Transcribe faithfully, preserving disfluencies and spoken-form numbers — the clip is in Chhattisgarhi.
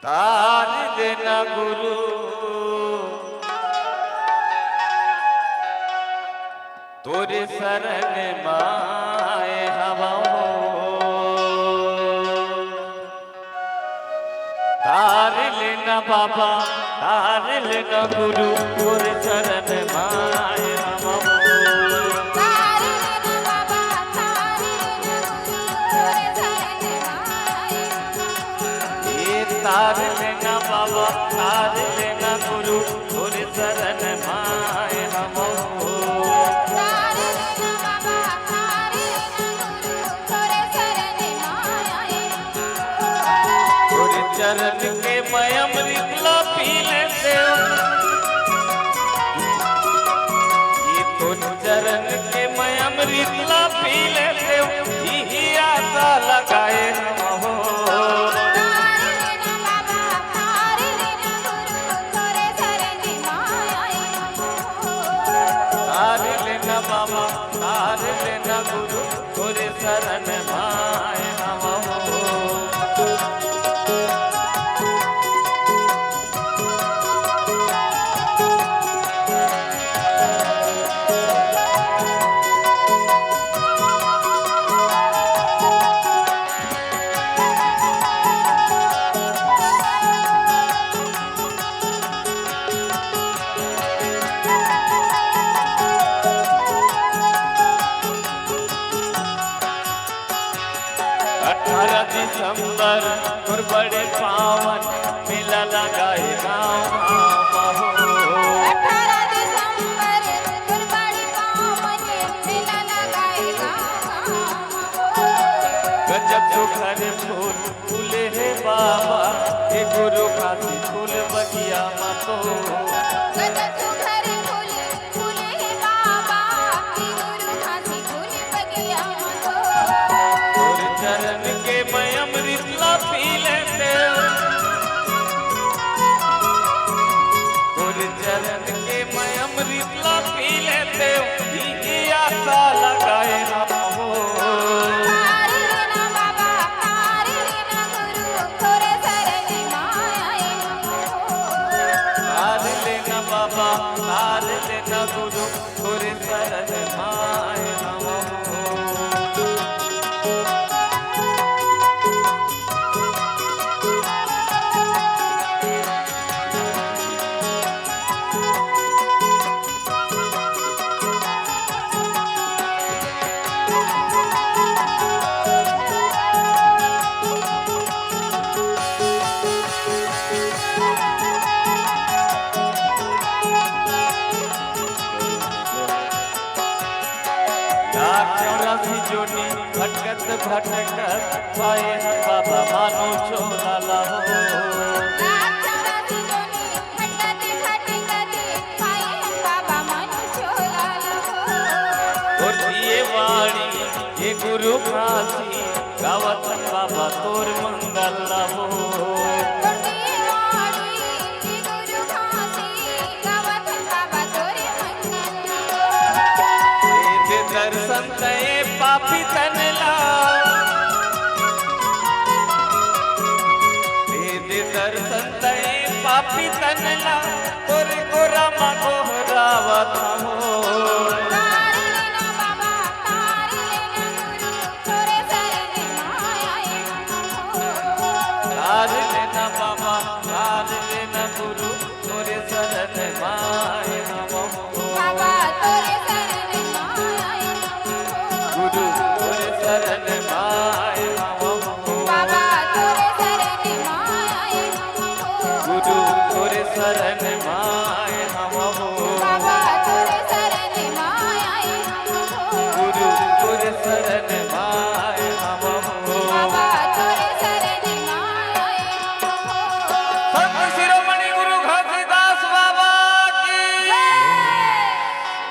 तार लेना गुरु, तोरे शरण माय हवं। तार लेना बाबा, तार लेना गुरु, तोरे शरण माय हवं। तार लेना बाबा, तार लेना गुरु, तोरे शरण माय हवं। ए तार लेना बाबा, तार लेना गुरु, तोरे शरण माय हवं। तार लेना बाबा, तार लेना गुरु, तोरे शरण माय हवं। तोरे चरण के मैं अमृत ला पी लेतेंव। ये तोरे चरण के मैं अमृत ला पी लेतेंव। इही आशा लगाए हवं। तार लेना बाबा, तार लेना गुरु, तोरे शरण माय हवं। तार लेना बाबा, तार लेना गुरु, तोरे शरण माय हवं। अठारह दिसंबर तोर बड़े पावन मेला लगाए गाँव गाँव हो। अठारह दिसंबर तोर बड़े पावन मेला लगाए गाँव गाँव हो। गजब सुघर फूल फूले हे बाबा, ए गुरु खासी फूल बगिया मा तो। गजब सुघर फूल फूले हे बाबा, ए गुरु खासी फूल बगिया मा तो। तोर चरण के मैं अमृत ला पी लेतेंव। तोर चरण के मैं अमृत ला पी लेतेंव। इही आशा लगाए हवं। तार लेना बाबा, तार लेना गुरु, तोरे शरण माय हवं। तार लेना बाबा, तार लेना गुरु, तोरे शरण माय हवं। लाख चौरासी जोनी भटकत भटकत पाए हन बाबा मानो चोला ला हो। लाख चौरासी जोनी भटकत भटकत पाए हन बाबा मानो चोला ला हो। तोर दिए वाणी ए गुरु खासी गावत हन बाबा तोर मंगल ला हो। तोर दिए वाणी ए गुरु खासी गावत हन बाबा तोर मंगल ला हो। दे दे दर्शन तय पापी तन ला। दे दे दर्शन तय पापी तन ला, तोर गोरा मा गोहरावत हवं। तार लेना बाबा, तार लेना गुरु, तोरे शरण माय हवं। तार लेना बाबा, तार लेना गुरु, तोरे शरण माय हवं। बाबा तोरे शरण माय हवं। गुरु तोरे शरण माय हवं। बाबा तोरे शरण माय हवं। गुरु तोरे शरण